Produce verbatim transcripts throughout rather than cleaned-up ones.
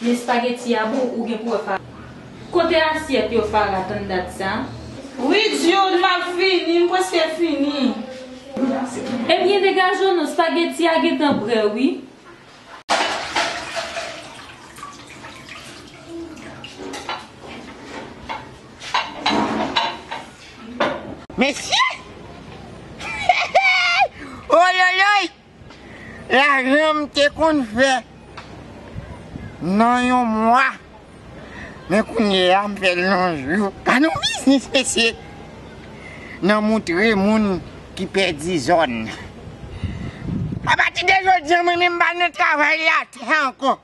Espageti a bon, ou gen pou wè Farah. Kote asyèt yo, Farah, tann dat sa? Wi, Jude, m ap fini, m prèske fini. Ebyen, degaje w non, espageti a gentan prè, wi. Mesye! Oyoyoy! Lajan m te konn fè nan yon mwa, men kounye a m fè l nan jou. Gad yon biznis, mesye! Nan moutre moun ki pèdi zòn. Apati de jodi a, mwen menm m pa nan travay latè ankò.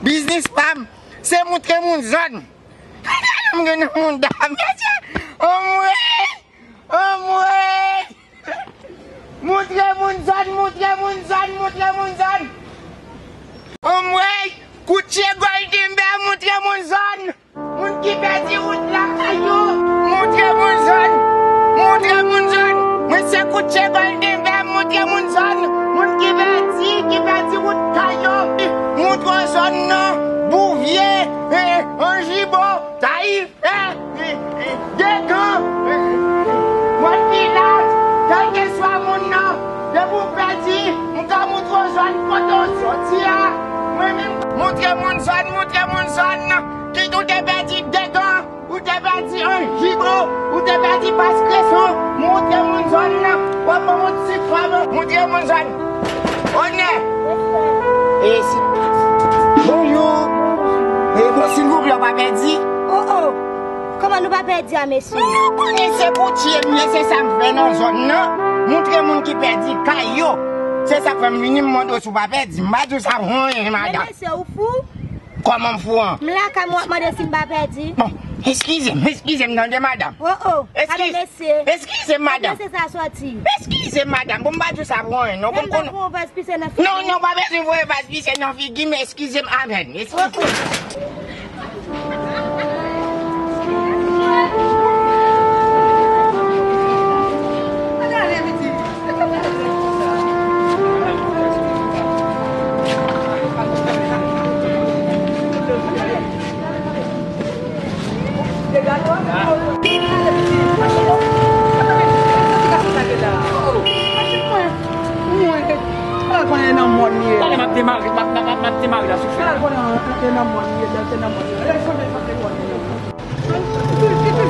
Biznis pa m, se moutre moun zòn. Gade m gen nan moun dam, mesye. Anmwey! Anmwey! Moutre moun zòn, moutre moun zòn, moutre moun zòn. Anmwey! Koutje Goldenbèr, moutre moun zòn. Moun ki pèdi wout lakay yo, moutre moun zòn. Moutre moun zòn. Mwen se Koutje Goldenbèr, moutre moun zòn. Moun ki pèdi, ki pèdi wout kay yo, moutre zòn nan. Bouvye, eh, Anjibo, Tayifè, eh, eh, Degan, eh, Mòn Pilat, kèlkeswa moun nan, depi w pèdi, m ka moutre w zòn kote w soti a. Mwen menm, moutre moun zòn, moutre moun zòn nan. Kit ou te pèdi Degan, ou te pèdi Anjibo, ou te pèdi Pas Kreson, moutre moun zòn nan. W ap ban moun ti kòb, moutre moun zòn. Onè! E si... Bonjou! E bon, silvouplè, w pa pèdi? Oh, oh! Kòman nou pa pèdi a, mesye? Ou konnen se koutye m ye, se sa m fè nan zòn nan. Moutre moun ki pèdi kay yo. Se sa k fè m vini, m mande w si w pa pèdi. M pa di w sa pou anyen, madanm. Men mesye, ou fou? Kòman m fou an? M lakay mwen, w ap mande si m pa pèdi. Bon, eskize m, eskize m, tande, madanm. Oh, oh, alo, mesye. Eskize m, madanm. Mesye, sa soti. Eskize m, madanm. Bon, m pa di w sa pou anyen, non. Bon, m pa pou w vaz pise nan figi. Non, non, pa bezwen voye vaz pise nan figi m, eskize m apèn. Eskize m. Oh, oh. Talè m ap demare, m ap, m ap, m ap demare la sou fè.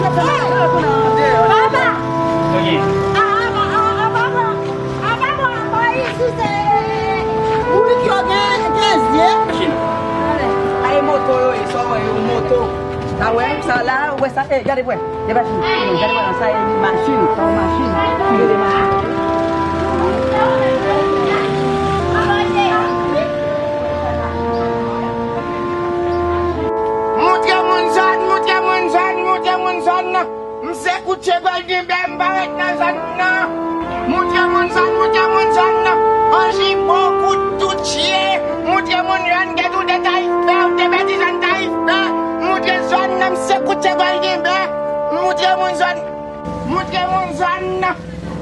Papa! Sa gen? Ah, ah, ah, ah, ah, papa! Ah, papa, apa isi se bourik yo gen, gen zye? Machin. Ay, moto yo ye, sa w wè yo, moto. Sa wè, sa la, ou wè sa, eh, gade, wè. E pa fini, gade, wè, sa e machin, sa yon machin. Gade machin. Moutre moun zòn, moutre moun zòn, moutre moun zòn nan. M se Koutje Goldenbèr, m pa ret nan zòn nan. Moutre moun zòn, moutre moun zòn nan. Anjibo, Kout, Toutje. Moutre moun zòn, gen tout de Tayifè, ou te pèdi zòn Tayifè. Moutre zòn nan, m se Koutje Goldenbèr. Moutre moun zòn. Moutre moun zòn nan.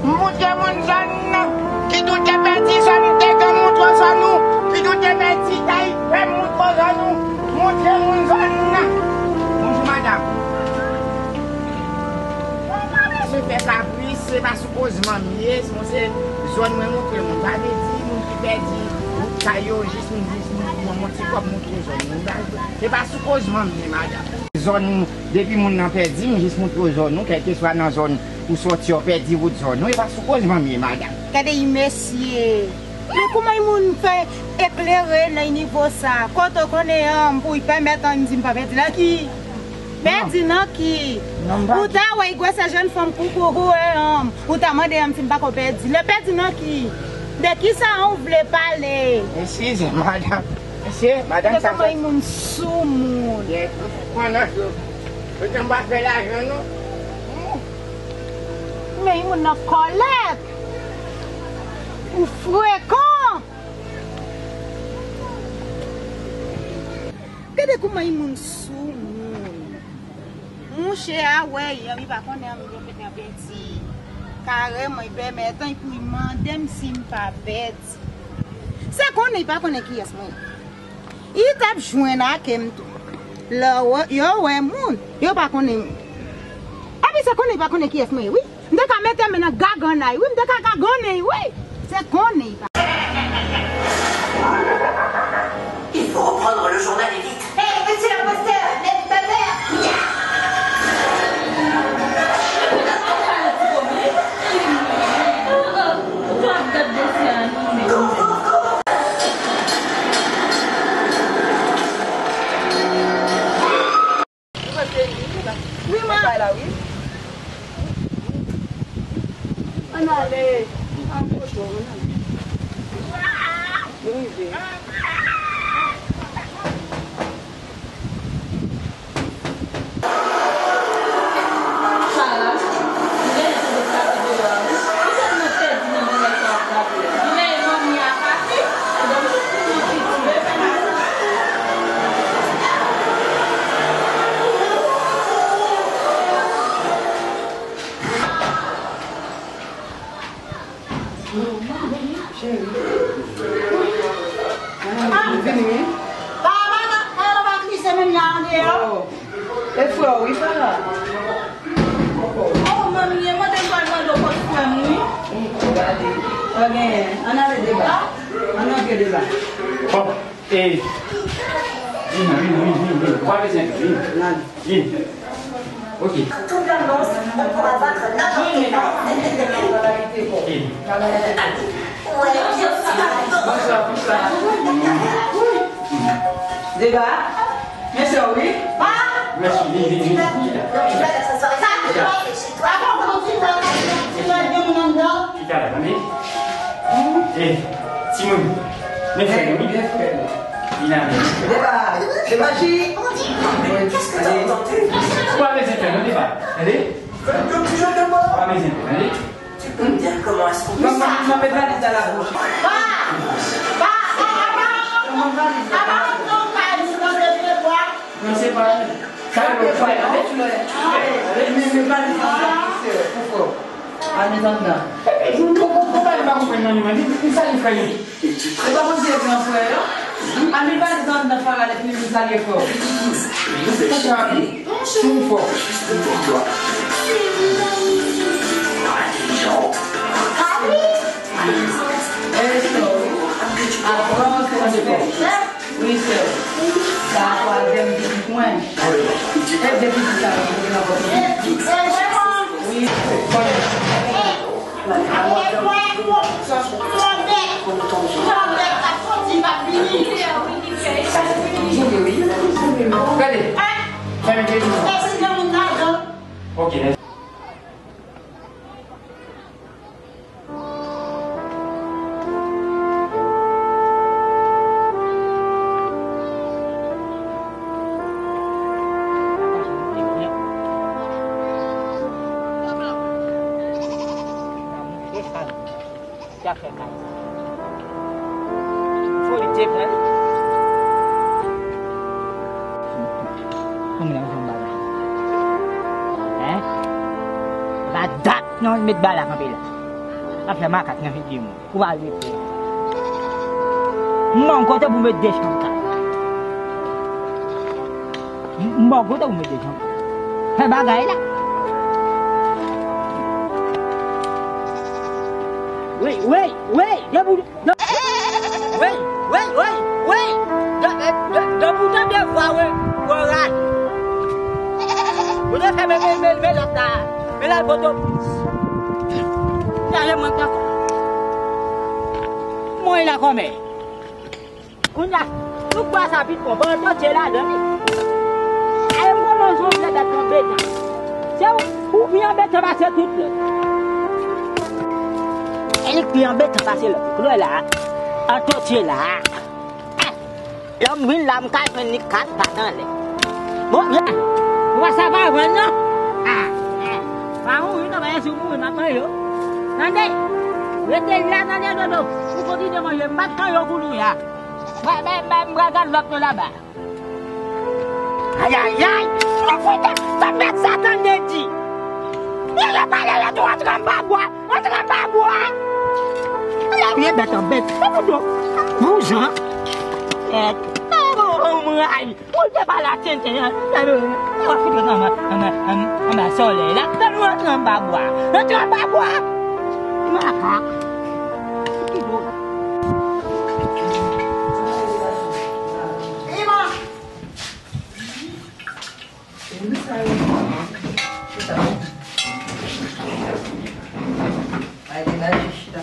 Moutre moun zòn nan. Kit ou te pèdi zòn Degan, moutre zòn ou. Kit ou te pèdi Tayifè, moutre zòn ou. Moutre moun zòn nan. Bonjou, madanm. Mwen pa bezwen fè kapris, se pa sou koz manm ye, se mwen se zòn mwen moutre moun. Sa vle di, moun ki pèdi wout kay yo, jis moun, jis moun, moun, moun ti kòb moutre zòn moun. Se pa sou koz manm ye, madanm. Zòn, depi moun nan pèdi, m jis moutre zòn nou, kèlkeswa nan zòn ou soti, ou pèdi wout zòn nou, e pa sou koz manm ye, madanm. Gade yi mesye. Men kouman yi moun fè eklere nan nivo sa? Kote w konnen an, pou y pèmèt an di m pa pèdi nan ki? Pèdi nan ki? Non, m pa. Ou ta wè y gwosè jèn fanm koukoure an, ou ta mande an si m pa ko pèdi. Lè pèdi nan ki? De ki sa an ou vle pale? Eskize, madanm. Mesye, madanm, sa kòman yi moun sou moun? Ye, ou konnen yo. Yo te m pa fè lajan, non. Men yi moun nan kòlèt. Ou frekan. Gade kouman yi moun sou moun. Mouche a wè yè, li pa konnen an, li pete an penti. Kareman, li pèmèt an, epi li mande m si m pa pèdi. Se konnen, li pa konnen kiyès mwen ye. Li t ap jwenn ake m tou. Lè w- yo wè moun, yo pa konnen m. Epi se konnen li pa konnen kiyès mwen ye, wi. M te ka mete men nan gagannay, wi, m te ka gagannay, wi. Se konnen li pa. Il faut reprendre le journal et vite. Hey, monsieur l'imposteur, lève ta mère. Wi, ma. Ann ale. Ann foto, ann ale. Nou rive. Cheri. Ah, vini, wi. Papa, papa, papa, ki se menm nan andeyò? Oh. E frè w, wi, pa la. Oh, manmi, e mwen te pral mande w kot frè m, wi. Gade. Pa genyen. Ann ale deba. Ann antre deba. Bon. E, vin, vin, vin, vin, vin. Ou pa bezwen vin. Vin. Ok. Toute l'annonce, on pourra vaincre n'importe quel. Ok. Ouais, bien sûr. Bonsoir, bonsoir. Deba. Mesye, wi. Mèsi, vin, vin, vin. Sa ki pase chez toi? Chita la, tande. Eh, timoun. Men frè nou, wi. Vin avè nou. Deba, deba, chi. Ou pa bezwen fè non, deba. Tande? Ou pa bezwen fè, tande? Tu peux me dire comment est-ce qu'on peut... Manman, manman, met valiz la la poch. Pa! Pa! Pa! Pa! Non, se pa. Sa yo fè, tande? Men, men valiz la pou frè w. Al met anndan. Ou pa konprann nan li, men li, li salye frè li. E pa Bondye gran frè yo? Al met valiz anndan, Farah, epi li salye frè w. Konprann. Sou fò. E sou. Aprann se fò. Wi, sè. Sa a twazyèm pitit mwen. E de pitit sa yo, mwen te nan vant mwen. Wi, sè. Gade. Fèmen kèk moun. Ok, mèsi. Kòman w ap fè m bagay? Hein? Pa dat non, met bagay la kanpe la. Ap fè makak nan figi moun. Ou pa vle fè. M ban w kote pou met de chanm kay. M ban w kote pou met de chanm kay. Fè bagay la. Wey, wey, wey, debout. Wey, wey, wey, wey. Debout, debout, debout, wey, wey. Ou te fè men, men, men, men lòt la. Men la, poto. Chaje mwen ankò. Mwen la kòmè. Kounye a, nou kwè sa pi bon, bon, to tye ladan li. Ay, m konnen yon vye bèt anbetan. Se ou, ou pi anbetan pase tout lòt. E li pi anbetan pase lòt. Kounye la, an to tye la. Lè m vin la, m ka jwenn li kat pat anlè. Bon, men, ou wè sa pa jwenn non. Ah, eh. Pa mouri non, men si w mouri, m ap manje w. Tande? Rete la, tande, Dodo. Ou kontinye manje, m p ap manje w kounye a. Mwen, men, men, m pral gad lòt yo laba. Ayayay! Mwen fout sa mèt Satan de di. Yo, yo pale, yo tou antre anba bwa. Antre anba bwa. Ala vye bèt an bèt. Sa pou do. Vouzan. Bèt. Mwen rayi. Ou te pale a tenten an. Gade, ou va fout anba, anba, anba, anba solèy la. Gade, ou antre anba bwa. Antre anba bwa. Makak. Ki do. Iman. Ay, degaje chita.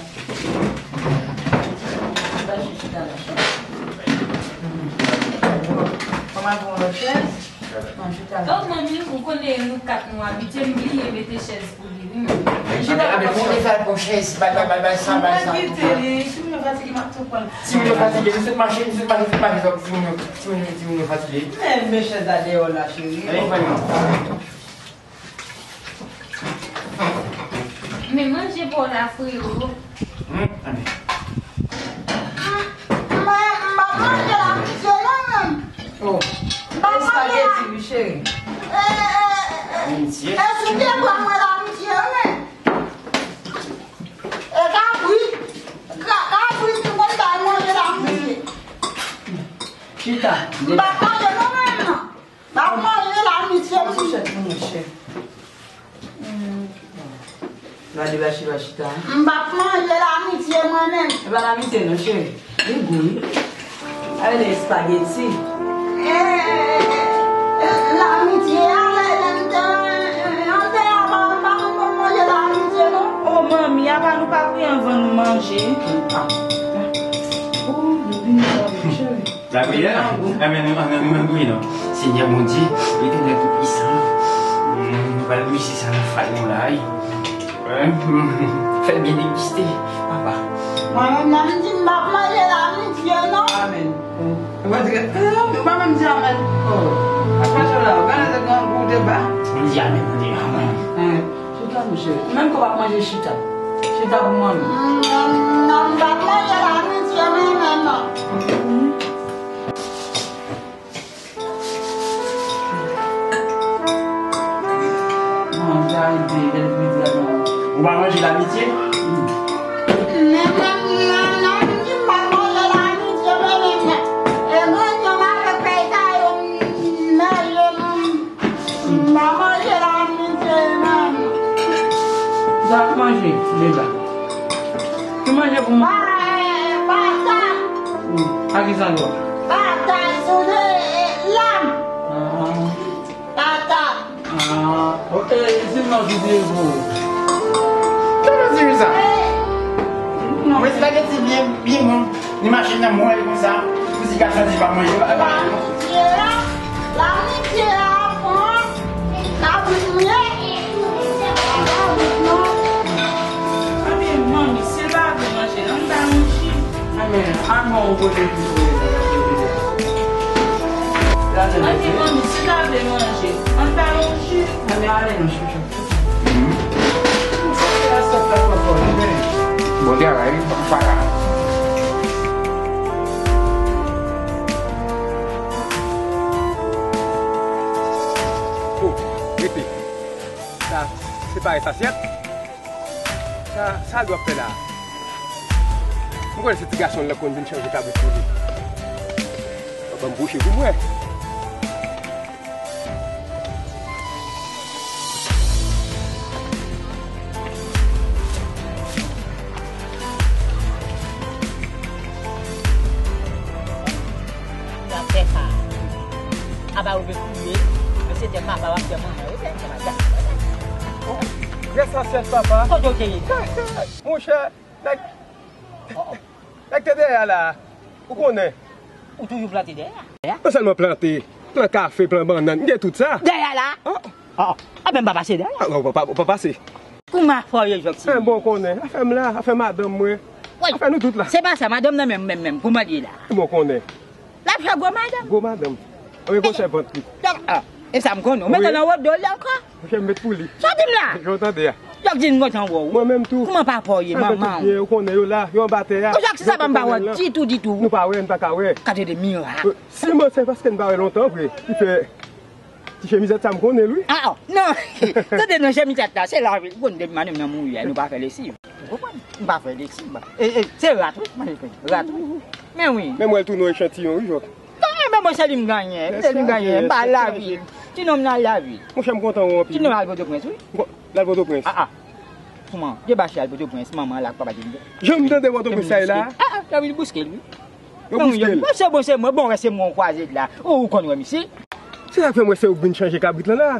Degaje chita la. Kòman pou yon lòt chèz? Non, chita la. Oh, manmi, ou konnen nou kat nou abitye, m bliye mete chèz pou li, wi, manmi. Chita la, chita. Bay, bay, bay, bay, sa, bay, sa. Mwen kite li, si mwen fatige, m ap tou pran. Si mwen fatige, nou sot mache, nou sot mache, nou sot mache, si mwen, si mwen, si mwen fatige. Men, men chèz la deyò la, cheri. Ann pran yon. Men manje pa w la, frero. Hmm, ann. M, m, m pa manje la, misye, non, menm. Oh. M pa manje la. Espageti, wi, cheri. E, e, e, e, e, sou te pran mwen la, misye, men. E kabrit, ka-, kabrit, m konn bay manje la, misye. Chita. M pa manje, non, menm. M ap manje la, misye. Pran fochèt pou nou, chè. Hmm. Gade Bachiba chita, hein. M p ap manje la, misye, mwen menm. E pa la misye, non, cheri. Li gou, wi. Ale de espageti. Eh, eh, eh, eh, la misye, ale, ale, misye, eh, eh, eh, an te a pa, pa, pa manje la, misye, non. Oh, manmi, apa nou pa priye anvan nou manje? Ah. Oh, nou vini, cheri. Lapriyè, amèn, nou, amèn, nou menm priye non. Senyè Bondye, Letènèl Toupisan, nou pral bwise sa nan fay nou la, wi. Fè l byen degiste, papa. Mwen menm, nan m di m p ap manje la, misye, non. Amèn. Mwen di, mwen menm di amèn. Oh, apa sa la, gade se grangou te ba. Mwen di amèn, mwen di amèn. Chita, mesye. Ou menm tou w ap manje chita. Chita pou manmi. Non, m p ap manje la, misye, men, men, non. Bon, sa rive, lè l vin di a non. Ou pa manje la, misye? Men, men, men, non, m di m pa manje la, misye, men, men, men. E mwen, yon avèk pèy sa yo, m manje, m M pa manje la, misye, non. Sa w ap manje, Deba? Ki manje pou mwen? Pa-, patat. Hmm. A ki sa ankò? Patat, sou de, e, lam. Ah. Patat. Ah. Ok, e, si m nan sou di pou ou. Kòman di sa? E, non. Mwen espageti byen, byen bon. Ni mache nan mwen konsa, pou ti gason di pa manje, pa, pa. Lamitye a, lamitye a pran, kabrit mwen, kabrit non. Anben, manmi, si l pa vle manje, ann ba l yon ji. Anben, ann ba l yon ji. Anben, manmi, si l pa vle manje, ann ba l yon ji. Anben, ale non, chouchou. Bon travay, wi, papa. Oh, rete. Sa, se pa asyèt. Sa, sa l dwe fè la. Mwen konnen se ti gason l lan konn vin chanje kabrit pou li. Ban m bouche pou mwen. N ap fè sa. Apa ou vle touye, men se tè papa w ap fè manman yo fè, se pa sa. Grès a syèl, papa. Kote w te ye? Monchè, nèg, nèg te dèyè a la. Ou konnen. Ou toujou plante dèyè a? Non sèlman plante, plant kafe, plant bannann, m gen tout sa. Dèyè a la? Oh. Oh, oh. Enben, m pa pase dèyè a. Ah, ou pa, ou pa pase. Kouman afè w ye, Jòk Tini? Enben, ou konnen, afè m la, afè madanm mwen. Woy. Afè nou tout la. Se pa sa, madanm nan menm, menm, menm, kouman l ye la? Enben, ou konnen. L ap fè gwo madanm? Gwo madanm. Ou gen gwo sèvant li. Donk, ah, e sa m konnen. Ou mete nan wo do li ankò? Monchè, m met pou li. Sa w di m la? Jan w tande a. Jòk Tini, m kontan wè w. Mwen menm tou. Kouman papa w ye, manman w? Tout byen, ou konnen yo la, yo anba tè a. Ou Jòk Tini, sa pa m pa wè ditou, ditou. Nou pa wè, n pa ka wè. Gade de mirak. Si mwen se paske n pa wè lontan vre, ki fè ti chemizèt sa m konnen l, wi. Ah, oh, non. Tande non, chemizèt la, se la, wi. Ou konn depi madanm nan mouri a, nou pa fè lesiv. Ou konprann? M pa fè lesiv. E, e, se rat, wi. Rat, wi. Men wi. Men mwen tou nou echantiyon, wi, Jòk. Mwen, se li m genyen, se li m genyen, m pa lavil. Ti nonm nan al lavil. Monchè, m kontan wè w anpil. Ti nonm al Pòtoprens, wi. L al Pòtoprens. Ah, ah. Kouman? Debache al Pòtoprens, manman la ak papa te vin. Jan m tande Pòtoprens sa ye la. Ah, ah, yo vin bouske l, wi. Yo bouske l. Bon, se bon, se mwen, bon, wè, se mwen w kwaze la. Ou, ou konn wè misye? Se sa k fè m wè se ou k vin chanje kabrit lan la.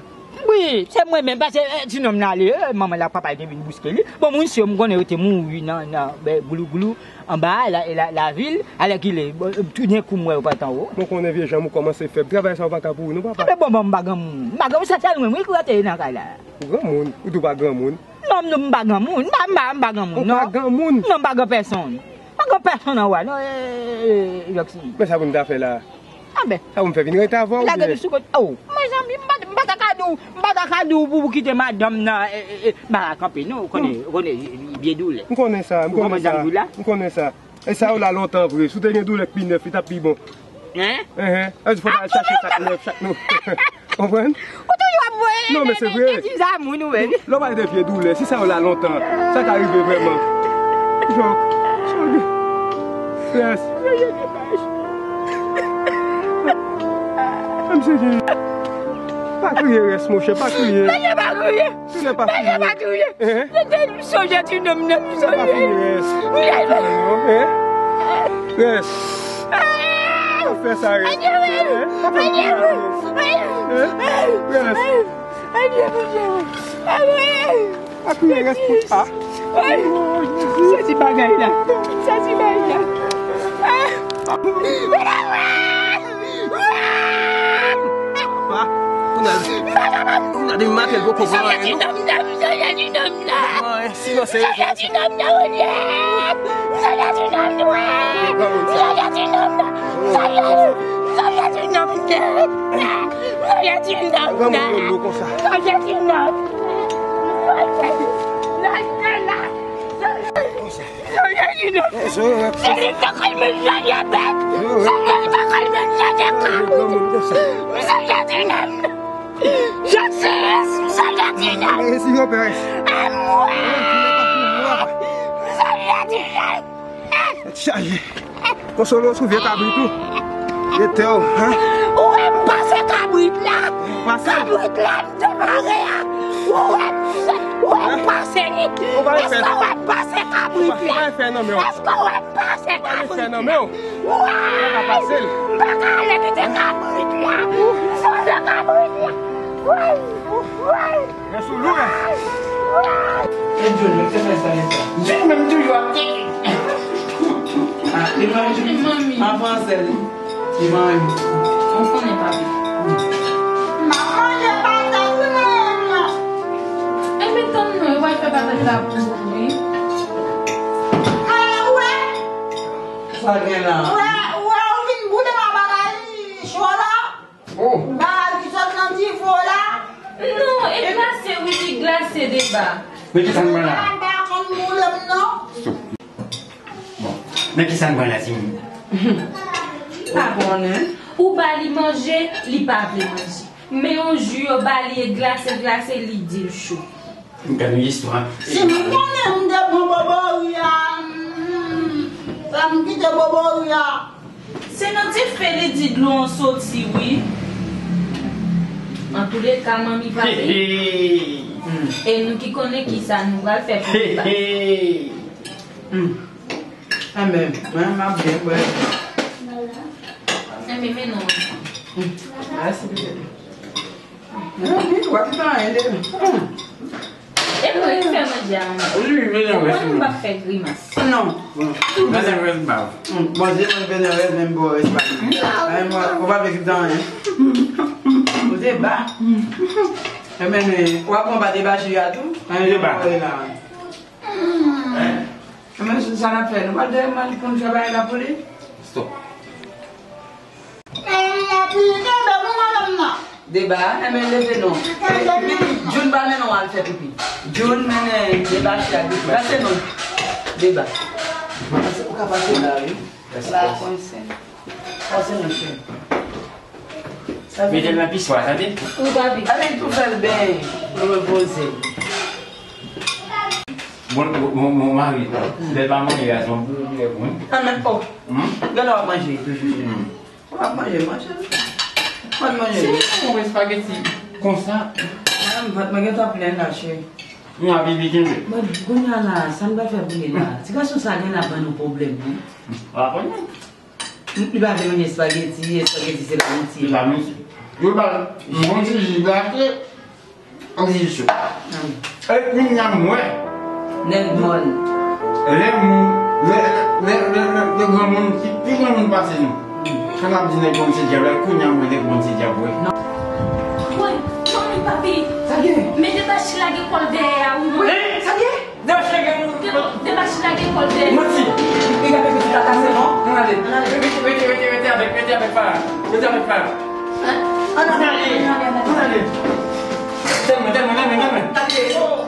Wi, se mwen menm, paske, eh, ti nonm nan ale, eh, manman l ak papa l te vin bouske li. Bon, moun si yo, m konnen yo te mouri nan, nan, ben, glouglou, anba la, la, lavil, alèkile, bon, toudenkou m wè yo pa t anwo. Bon, konnen vye janm ou kòmanse fèb, travay sa yo pa ka pou ou non, papa. Enben, bon, bon, m pa granmoun, m pa granmoun, se sèl mwen, wi, ki rete nan kay la. Ou granmoun, ou tou pa granmoun. Non, non, m pa granmoun, m pa, m pa, m pa granmoun, non. Ou pa granmoun? Non, m pa gran pèsonn. M pa gran pèsonn anwa, non, eh, eh, eh, Jòksi. Men sa pou n ta fè la? Anben. Sa pou m fè vin rete avè w, lage nou sou kote. Oh, mezanmi, m pa, m pa ta ka di w, m pa ta ka di w pou, pou kite madanm nan, eh, eh, eh, ba kanpe, non, ou konnen, ou konnen, vye doulè. M konnen sa, m konnen sa. Ou konprann sa m di w la? M konnen sa. E sa yo la lontan vre. Si w te gen doulè k pi nèf, li t ap pi bon. Hein? Hein, hein. Sa vle di fò n al chache sa k nèf, sa k nou. Konprann? Ou toujou ap voye. Non, men se vre. Ti zamou nou menm. Lè w pale de vye doulè, si sa yo la lontan, sa ka rive vrèman. Jòk, jòk. Rès. Menm si gen. Pa kriye, Rès, monchè, pa kriye. Mesye, pa kriye. Mesye, pa kriye. Hein? Mesye, m sonje ti nonm nan, m sonje. Pa kriye, Rès. Rès. Pa fè sa, Rès. Hein? Pa fè sa, Rès. Hein? Rès. Pa kriye, Rès, pou, ah. Ay, soti bagay la. Soti bagay la. Ah. Papa, kounye a, kounye a depi maten l poko pran anyen, non. Poko pran anyen, sinon se rezon. Granmoun yo lou konsa. Chaje. Konsole w sou vye kabrit ou. Ete w, hein? Ou wè m pase kabrit la. Pase? Kabrit la m te mare a. Ou wè m, ou wè m pase li. Èske w wè m pase kabrit la? Èske w wè m pase kabrit la? Ou wè m pa ka ale kite kabrit la. M sonje kabrit la. Woy, woy. Rès ou lou, rès. E John, men se fè sa, fè sa. John menm toujou ap teke. Ah, li manyen tou. An fransè, li. Li manyen. Ou konnen, papi. M ap manje patat, wi, manman. Enben, tann non, yo pral fè patat la pou ou, wi. Mwen, wè. Sa gen la? Wè, wè, ou vin boule ma bagay cho la. Oh. Bagay ki sot nan dife la. Non, e glase, wi, li glase Deba. Men ki sa n pran la? Mwen pa konn boule m non. Bon. Men ki sa n pran la, timoun? Pa konnen. Ou ba li manje, li pa vle manje. Men yon ji yo ba li e glase, glase, li di l cho. Gade yon istwa. Si m konnen m te pran bobori a, mm, fè m kite bobori a. Se nan dife li di dlo an soti, wi. Antouleka, manmi pa vle. E nou ki konnen kisa nou pral fè pou li ba. Enben, mwen, m ap byen bwè. Enben, men non. Mèsi, pitit. Mwen, wi, w ap fè anyen de. E mwen ki fè manje a, mwen. Wi, wi, wi, wi. Mwen, m pa fè grimas. Non. Mwen, se rès ba. Bon, se mwen ki fè rès, menm bon rès ba. Ay, mwen, ou pa fè grimas anyen. Ou te ba. Enben, men, w ap pran ba de baji a tou. Enben, de ba. Enben, sa n ap fè, nou pral dèyè manje pou n fè bagay la pou li. Stop. Deba, enben leve non. Epi, Jun pa mennen w al fè pipi. Jun mennen Deba chita pipi. Pase non. Deba. Ou ka pase la, wi. La, kwense. Pase non, cheri. Mete l nan piswa, tande? Wi, papi. Ale tou fè l ben. Nou repoze. Bon, bon, bon, bon mari. Lè l pa manje, a se yon pwoblèm, wi. Ann, oh. Gade w ap manje toujou, cheri. W ap manje, manje. W ap manje. Si mwen mwen espageti konsa. Mwen, vant mwen gentan plen la, cheri. Nou ap vivi kenbe. Bon, kounye a la, sa n pral fè pou li la? Ti gason sa gen la ban nou pwoblèm, wi. W ap konnen. Li pa vle manje espageti, espageti se la mouti. Se la mouti. Yo ba l yon ti ji gate, yon ti ji cho. E kounye a m wè. Nèg mòn. Lè moun, lè, lè, lè, lè, lè granmoun ki pi granmoun pase nou. Sa n ap di nèg mòn se dyab, e kounye a m wè nèg mòn se dyab, wi. Woy, manmi, papi. Sa gen? Men debach lage kò l dèyè a, wi, manmi. Sa gen? Debach lage moun. Debach lage kò l dèyè. Manti. Li ka fè pitit la kase, non? Ann ale. Rete, rete, rete, rete avèk, rete avèk Farah. Rete avèk Farah. Ann ale. Ann ale. Tèlman, tèlman, tèlman, tèlman.